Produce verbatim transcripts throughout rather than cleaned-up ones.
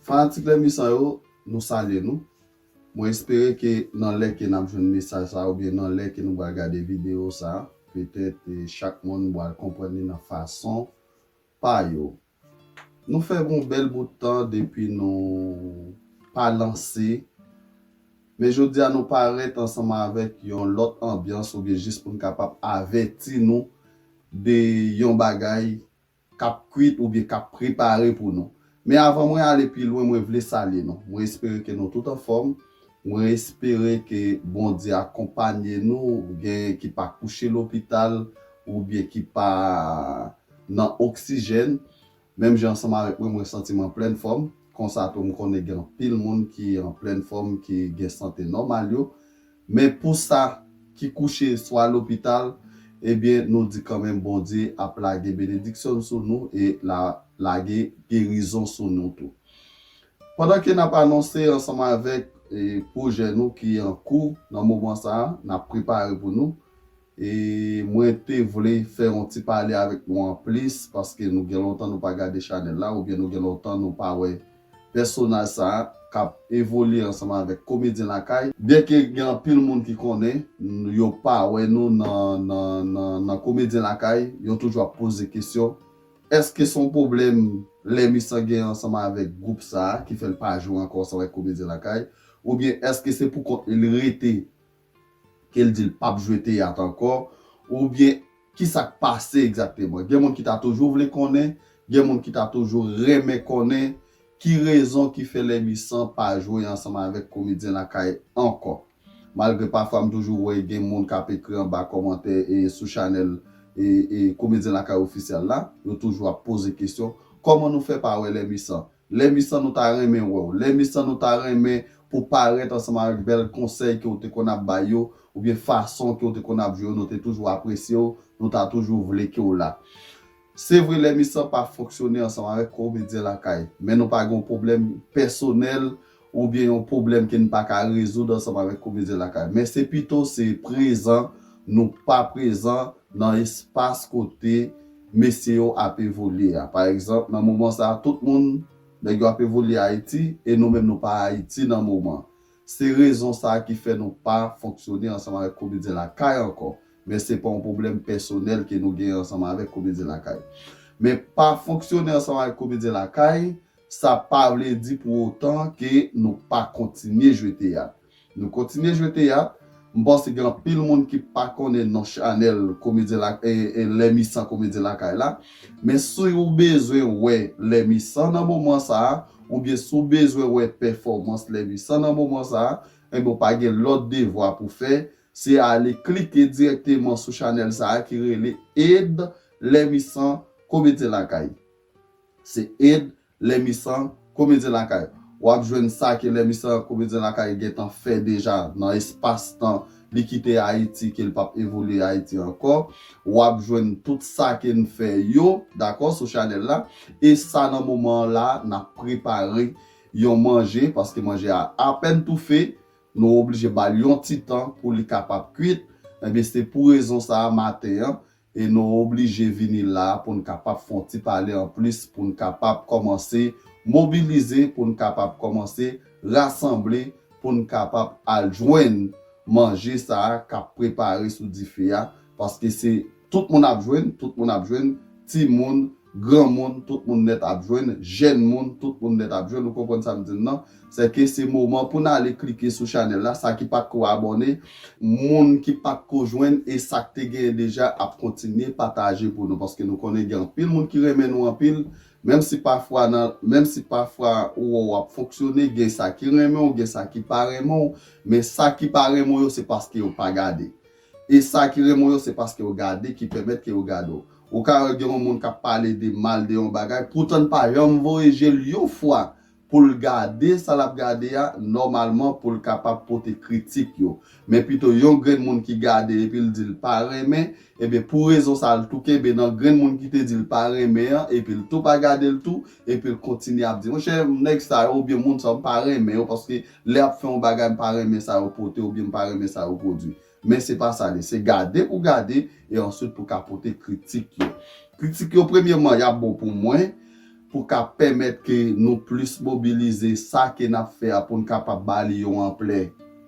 Fanatik Lè Misan yo, nou salye nou. Mwen espere ke nan lè ke n ap jwenn mesaj sa a, oubyen nan lè ke nou pral gade videyo sa a, petèt, eh, chak moun pral konprann li nan fason pa yo. Nou fè yon bèl bout tan depi nou pa lanse, men jodi a nou parèt ansanm avèk yon lòt anbyans oubyen jis pou n kapab avèti nou de yon bagay k ap kwit oubyen k ap prepare pou nou. Men avan mwen ale pi lwen, mwen vle salye nou. Mwen espere ke nou tout anfòm. Mwen espere ke Bondye akonpanye nou, gen ki pa kouche lopital oubyen ki pa nan oksijèn. Menm jan ansanm avèk mwen, mwen santi m an plèn fòm. Konsa tou, m konnen gen anpil moun ki an plèn fòm, ki gen sante nòmal yo. Men pou sa ki kouche swa lopital, ebyen, nou di kanmenm Bondye ap lage benediksyon sou nou e la, lage gerizon sou nou tou. Pandan ke n ap anonse ansanm avèk, eh, pwojè nou ki an kou nan moman sa a, n ap prepare pou nou. E mwen te vle fè yon ti pale avèk nou anplis, paske nou gen lontan nou pa gade chanèl la, oubyen nou gen lontan nou pa wè pèsonaj sa a k ap evolye ansanm avèk Komedyen Lakay. Byenke gen anpil moun ki konnen, n-, yo pa wè nou nan, nan, nan, nan Komedyen Lakay, yo toujou ap poze kesyon, èske se yon pwoblèm Lè Misan gen ansanm avèk gwoup sa a ki fè l pa jwe ankò ansanm avèk Komedyen Lakay? Oubyen èske se poukont li rete ke l di l p ap jwe teyat ankò, oubyen ki sa k pase egzakteman? Gen moun ki ta toujou vle konnen, gen moun ki ta toujou renmen konnen ki rezon ki fè Lè Misan pa jwe ansanm avèk Komedyen Lakay ankò. Malgre pafwa m toujou wè gen moun k ap ekri anba kòmantè e sou chanèl e, e Komedyen Lakay ofisyèl la, yo toujou ap poze kesyon, kòman nou fè pa wè Lè Misan? Lè Misan nou ta renmen wè w. Lè Misan nou ta renmen pou parèt ansanm avèk bèl konsèy ke w te konn ap bay yo, oubyen fason ke w te konn ap jwe yo, nou te toujou apresye w, nou ta toujou vle ke w la. Se vre, Lè Misan pa fonksyone ansanm avèk Komedyen Lakay, men nou pa gen yon pwoblèm pèsonèl oubyen yon pwoblèm ke n pa ka rezoud ansanm avèk Komedyen Lakay. Men se pito se prezan nou pa prezan nan espas kote mesye yo ap evolye a. Pa egzanp, nan moman sa a, tout moun, nèg yo ap evolye Ayiti, e nou menm nou pa Ayiti nan moman. Se rezon sa a ki fè nou pa fonksyone ansanm avèk Komedyen Lakay ankò. Men se pa yon pwoblèm pèsonèl ke nou gen ansanm avèk Komedyen Lakay. Men pa fonksyone ansanm avèk Komedyen Lakay, sa pa vle di pou otan ke nou pa kontinye jwe teyat. Nou kontinye jwe teyat. M panse gen anpil moun ki pa konnen non chanèl Komedyen Lakay, e, e, Lè Misan Komedyen Lakay la. Men si w bezwen wè Lè Misan nan moman sa a, oubyen si w bezwen wè pèfòmans Lè Misan nan moman sa a, enben w pa gen lòt devwa pou fè, se ale klike dirèkteman sou chanèl sa a ki rele Ed Lè Misan Komedyen Lakay. Se Ed Lè Misan Komedyen Lakay. W ap jwenn sa ke Lè Misan Komedyen Lakay gentan fè deja nan espas tan li kite Ayiti, ke l p ap evolye Ayiti ankò. W ap jwenn tout sa ke n fè yo, dakò, sou chanèl la. E sa nan moman an la, n ap prepare yon manje, paske manje a apèn toufe, nou oblije ba l yon ti tan pou li kapab kwit. Enben, se pou rezon sa a, maten an, e nou oblije vini la pou n kapab fè yon ti pale anplis, pou n kapab kòmanse mobilize, pou n kapab kòmanse rasanble, pou n kapab al jwenn manje sa a k ap prepare sou dife a, paske se tout moun ap jwenn, tout moun ap jwenn, timoun, granmoun, tout moun nèt ap jwenn, jèn moun, tout moun nèt ap jwenn, ou konprann sa m di n nan? Se ke se moman pou n ale klike sou chanèl la, sa ki pa t ko abòne, moun ki pa t ko jwenn e sa k te genyen deja ap kontinye pataje pou nou, paske nou konnen gen anpil moun ki renmen nou anpil, menm si pafwa nan, menm si pafwa ou wè w ap fonksyone, gen sa ki renmen w, gen sa ki pa renmen w, men sa ki pa renmen w yo se paske yo pa gade. E sa ki renmen w yo se paske yo gade ki pèmèt ke yo gade w. Ou ka wè gen yon moun k ap pale de mal de yon bagay, poutan l pa janm voye je l yon fwa pou l gade sa l ap gade a, nòmalman pou l kapab pote kritik yo. Men pito yon grenn moun ki gade epi l di l pa renmen, ebyen pou rezon sa a l tou kenbe nan grenn moun ki te di l pa renmen an, epi l tou pa gade l tou, epi l kontinye ap di, monchè, nèg sa yo oubyen moun sa yo m pa renmen yo, paske lè y ap fè yon bagay m pa renmen sa yo pote oubyen m pa renmen sa yo pwodui. Men se pa sa l ye. Se gade pou gade e answit pou ka pote kritik yo. Kritik yo, premyèman, y ap bon pou mwen. pou ka pèmèt ke nou plis mobilize sa ke n ap fè a pou n kapab ba li yon anplè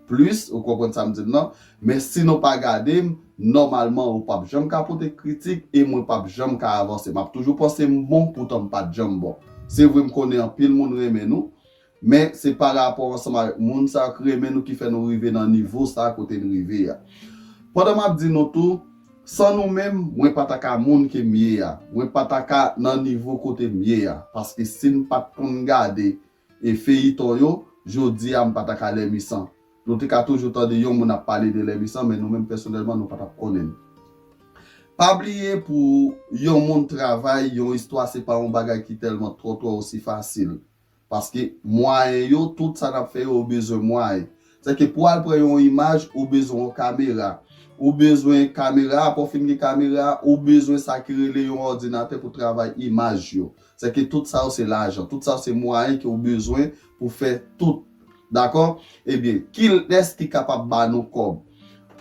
plis, ou konprann sa m di l lan? Men si nou pa gade m, nòmalman ou p ap janm ka pote kritik e mwen p ap janm ka avanse. M ap toujou panse m bon poutan m pa t janm bon. Se vre m konnen anpil moun renmen nou, men se pa rapò ansanm avèk moun sa yo ki renmen nou ki fè nou rive nan nivo sa kote n rive a. Pandan m ap di nou tou, san nou menm, mwen pa ta ka moun ke m ye a. Mwen pa ta ka nan nivo kote m ye a. Paske si m pa t konn gade e feyiton yo, jodi a m pa ta ka Lè Misan. Nou te ka toujou tande yon moun ap pale de Lè Misan, men nou menm pèsonèlman nou pa t ap konnen l. Pa bliye pou yon moun travay, yon istwa se pa yon bagay ki tèlman twò twò osi fasil. Paske mwayen yo, tout sa n ap fè yo, yo bezwen mwayen. Sèke pou al pran yon imaj, ou bezwen yon kamera. Ou bezwen kamera, apre w fin gen kamera, ou bezwen sa ki rele yon òdinatè pou travay imaj yo. Sèke tout sa yo se lajan. Tout sa yo se mwayen ke w bezwen pou fè tout. Dakò? Ebyen, kilès ki kapab ba nou kòb?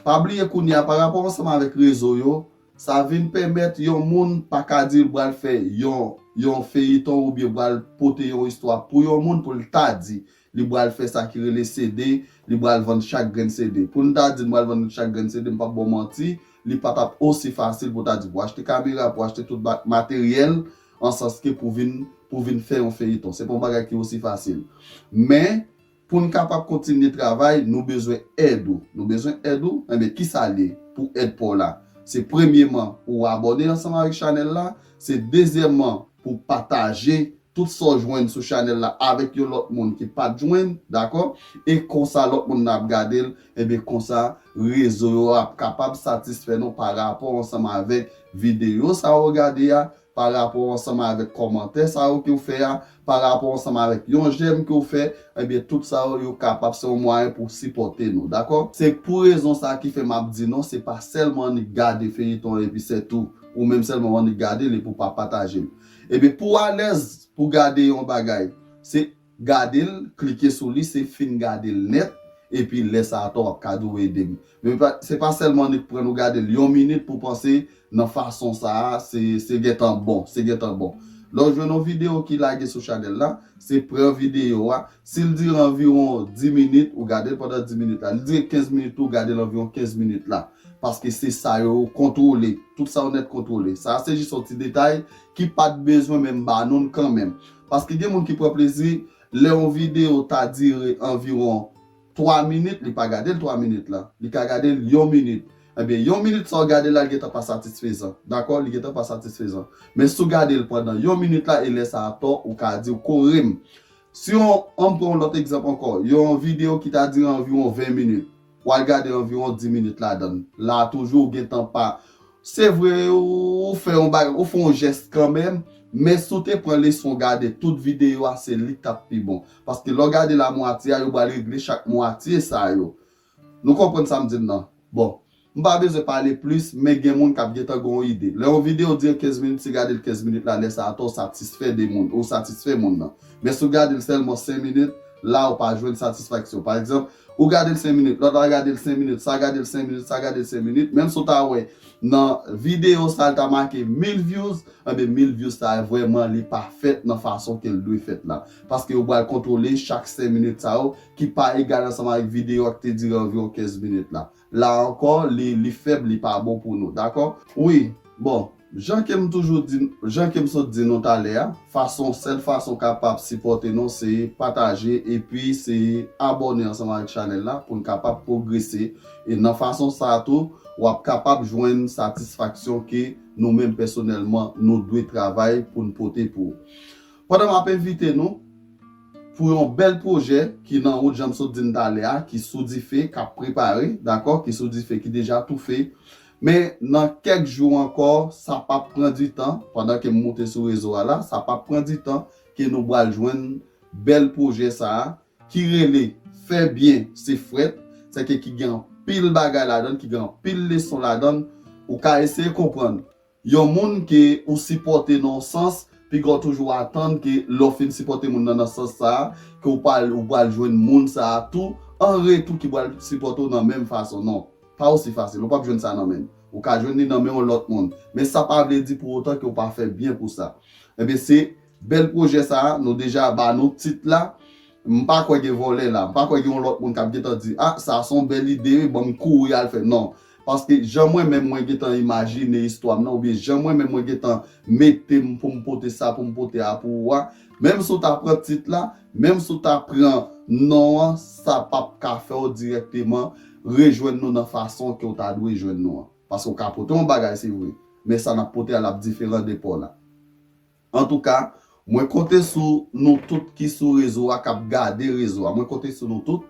Pa bliye kounye a, pa rapò ansanm avèk rezo yo, sa vin pèmèt yon moun pa ka di l pral fè yon, yon feyiton oubyen pral pote yon istwa pou yon moun pou l ta di li pral fè sa ki rele C D, li pral vann chak grenn C D. Pou n ta di n pral vann chak grenn C D, m p ap ba w manti, li pa t ap osi fasil pou ta di pou achte kamera, pou achte tout ba-, materyèl, an sans ke pou vin, pou vin fè yon feyiton. Se pa yon bagay ki osi fasil. Men, pou n kapab kontinye travay, nou bezwen èd ou. Nou bezwen èd ou? Enben, kisa l ye pou èd pa w la? Se premyeman, ou abòne ansanm avèk chanèl la. Se dezyèmman, pou pataje tout sa w jwenn sou chanèl la avèk yon lòt moun ki pa t jwenn, dakò? E konsa lòt moun nan ap gade l, enben konsa rezo yo ap kapab satisfè nou pa rapò ansanm avèk videyo sa w gade a, pa rapò ansanm avèk kòmantè sa yo ke w fè a, pa rapò ansanm avèk yon jèm ke w fè, enben tout sa yo, yo kapab se yon mwayen pou w sipòte nou, dakò? Se pou rezon sa ki fè m ap di nou, se pa sèlman annik gade feyiton an epi sètou, ou menm sèlman w annik gade l epi w pa pataje l. Ebyen, pou w alèz pou gade yon bagay, se gade l, klike sou li, se fin gade l nèt, epi lè sa a tou w ap ka di w ede m. Men pa, se pa sèlman annik pran nou gade l yon minit pou panse nan fason sa a, se, se gentan bon, se gentan bon. Lè w jwenn yon videyo ki lage sou chanèl la, se pran videyo a, si l dire anviwon dis minit, ou gade l pandan dis minit la. Li dire kenz minit, ou gade l anviwon kenz minit la. Paske se sa yo kontwole. Tout sa yo nèt kontwole. Sa a se jis yon ti detay ki pa t bezwen menm ba nou l kanmenm. Paske gen moun ki pran plezi, lè yon videyo ta dire anviwon twa minit, li pa gade l twa minit la. Li ka gade l yon minit. Ebyen, yon minit sa w gade la, li gentan pa satisfezan. Dakò? Li gentan pa satisfezan. Men si w gade l pandan yon minit la, e lè sa a tou, ou ka di w kore m. Si yon, ann pran yon lòt egzanp ankò, yon videyo ki ta dire anviwon ven minit, w al gade anviwon dis minit ladan l. La a toujou, ou gentan pa, se vre, ou, ou fè yon bagay, ou fè yon jès kanmenm, men si w te pran leson gade tout videyo a, se li k t ap pi bon. Paske lè w gade l a mwatye a, yo pral regle chak mwatye sa yo. Nou konprann sa m di n nan? Bon, m pa bezwen pale plis, men gen moun k ap gentan gen yon ide. Lè yon videyo dire kenz minit, si gade l kenz minit la, lè sa a tou w satisfè de moun, ou satisfè moun nan. Men si w gade l sèlman senk minit, la ou pa jwenn satisfaksyon. Pa egzanp, ou gade l senk minit, lòt la gade l senk minit, sa gade l senk minit, sa gade l senk minit. Menm si w ta wè nan videyo sa a, l ta make mil views, enben mil views sa a vrèman li pa fèt nan fason ke l dwe fèt la. Paske yo pral kontwole chak senk minit sa yo ki pa egal ansanm avèk videyo a ki te dire anviwon kenz minit la. La ankò, li, li fèb, li pa bon pou nou, dakò? Wi, bon, jan ke m toujou di, jan ke m sot di nou talè a, fason, sèl fason w kapab sipòte nou, se pataje epi se abòne ansanm avèk chanèl la pou n kapab pwogrese. E nan fason sa a tou, w ap kapab jwenn satisfaksyon ke nou menm pèsonèlman, nou dwe travay pou n pote pou ou. Pandan m ap envite nou pou yon bèl pwojè ki nan wout, jan m sot di n talè a, ki sou dife, k ap prepare, dakò, ki sou dife, ki deja toufe. Men nan kèk jou ankò, sa p ap pran di tan, pandan ke m moute sou rezo a la, sa p ap pran di tan ke nou pral jwenn bèl pwojè sa a, ki rele Fè byen, se frèt, sèke ki gen anpil bagay ladan l, ki gen anpil leson ladan l, ou ka eseye konprann. Yon moun ke ou sipòte nan yon sans, piga w toujou atann ke lè w fin sipòte moun nan nan sans sa a, ke w pral, ou pral jwenn moun sa a tou, an retou ki pral sipòte w nan menm fason. Non, pa osi fasil, ou p ap jwenn sa nan men l. Ou ka jwenn li nan men yon lòt moun. Men sa pa vle di pou otan ke w pa fè byen pou sa. Ebyen, se Bèl pwojè sa a, nou deja ba nou tit la. M pa kwè gen vòlè la. M pa kwè gen yon lòt moun k ap gentan di, "Ah, sa se yon bèl ide wi, ban m kouri al fè." Non. Paske jan mwen menm mwen gentan imajine istwa m nan, oubyen jan mwen menm mwen gentan mete m pou m pote sa, pou m pote a pou ou a, menm si w ta pran tit la, menm si w ta pran non an, sa p ap ka fè w dirèkteman rejwenn nou nan fason ke w ta dwe jwenn nou an. Paske w ka pote yon bagay, se vre, men sa n ap pote a, l ap diferan de pa w la. Antouka, mwen konte sou nou tout ki sou rezo a, k ap gade rezo a. Mwen konte sou nou tout,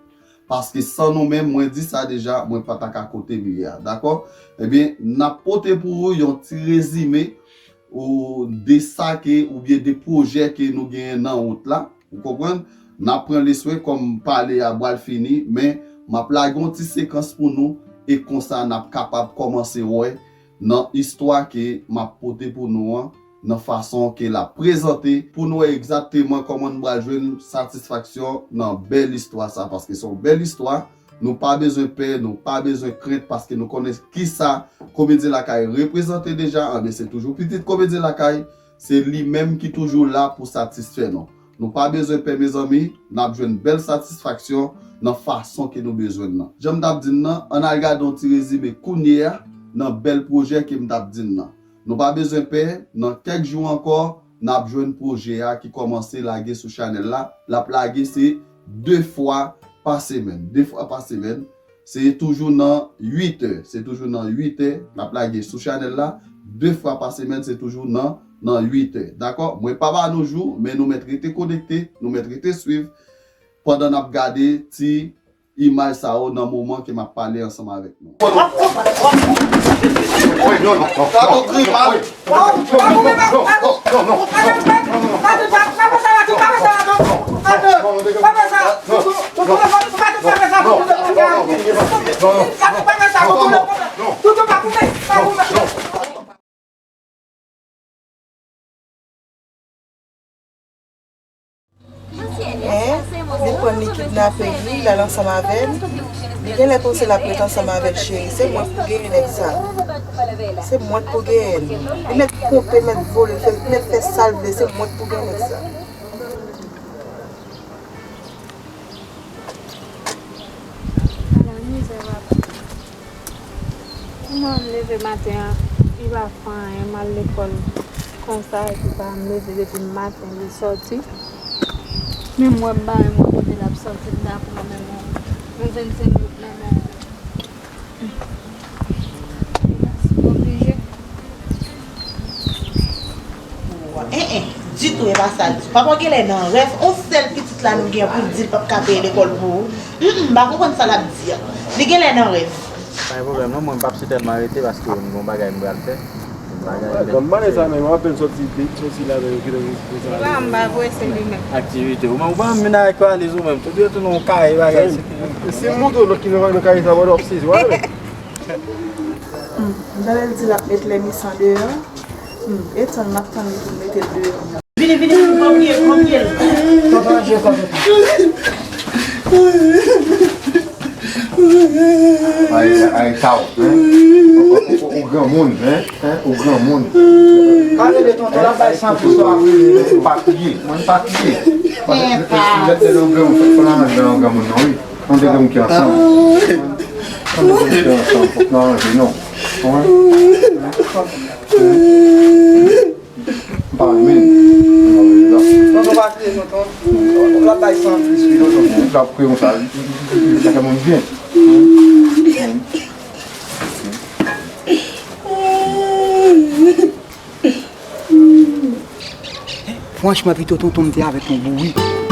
paske san nou menm, mwen di sa deja, mwen pa ta ka kote m ye a, dakò? Ebyen, n ap pote pou ou yon ti rezime ou de sa ke, oubyen de pwojè ke nou genyen nan wout la. Ou konprann? N ap pran leswen kòm pale a pral fini, men m ap lage yon ti sekans pou nou, e konsa n ap kapab kòmanse wè nan istwa ke m ap pote pou nou an, nan fason ke l ap prezante, pou nou wè egzakteman kòman n pral jwenn satisfaksyon nan bèl istwa sa, paske se yon bèl istwa. Nou pa bezwen pè, nou pa bezwen krent, paske nou konnen kisa Komedyen Lakay reprezante deja. Anben, se toujou pitit Komedyen Lakay, se li menm ki toujou la pou satisfè nou. Nou pa bezwen pè, mezanmi, n ap jwenn bèl satisfaksyon nan fason ke nou bezwen l nan. Jan m t ap di n nan, ann al gade yon ti rezime kounye a nan bèl pwojè ke m t ap di n nan. Nou pa bezwen pè, nan kèk jou ankò, n ap jwenn pwojè a ki kòmanse lage sou chanèl la. L ap lage se de fwa pa semèn. De fwa pa semèn. Se toujou nan uit è. Se toujou nan uit è. N ap lage sou chanèl la. De fwa pa semèn, se toujou nan, nan uit è. Dakò? Mwen pa ba nou jou, men nou mèt rete konekte, nou mèt rete swiv pandan n ap gade ti imaj sa yo nan moman ke m ap pale ansanm avèk nou. Hein? Li pran, li kidnape li, l al ansanm avè l. Li genlè panse l ap ret ansanm avè l, cheri. Se mwen k pou genyen nèg sa. Se mwen k pou genyen l. Li mèt twonpe, mèt vole, fè, mèt fè sa l vle, se mwen k pou genyen nèg sa. Ala mizè, papa. Kouman m leve maten an, li pa fè anyen, m al lekòl konsa, epi pa m leve depi maten, li sòti. Menm wè m pa menm kote l ap sòti, m ta pran menm yon, yon vennsenk goud nan men l. Oblije. En, en, ditou, e pa sa l di. Papa w genlè nan rèv, on sèl pitit la nou gen pou l di l p ap ka peye lekòl pou ou. M, m pa konprann sa l ap di a. Li genlè nan rèv. Pa gen pwoblèm non, mwen m p ap sitèlman rete paske m gen yon bagay m pral fè. Yon bagay m pral fè. Granm malè sa menm, w apèn sòti, sòti la menm, ki lè pou sa. Li pa m pa vre, se li menm. Aktivite. Ou menm, ou pa menm vin avèk valiz ou menm. Tout retounen yon kare bagay. Se m montre w lòt ki nan kare sa, w ap sezi, w a wè. Hmm, talè l di l ap met lèmis an deyò. Hmm, e tann, m ap tann li pou l mete l deyò. Vini, vini, vini, pran pye l, pran pye l. Tonton Anjè, sa tonton. Ay, ay, taw, hein? O, o, o, o granmoun, hein? Hein? O granmoun. Pa rele tonton, l ap bay san pou sa. Pa kriye, mwen pa kriye. Lè, lè, lè, lè, o granmoun, fò, fò nan ranje nan granmoun, non, wi. An de granmoun ki ansanm. An de granmoun ki ansanm, fòk nou aranje, non. Konprann? M pa renmen. Tonton, pa kriye, tonton. L ap bay san plis, wi, tonton. L ap kriye konsa, li, li, li, li fè moun byen. Franchman, pito tonton m te avèk yon bouri.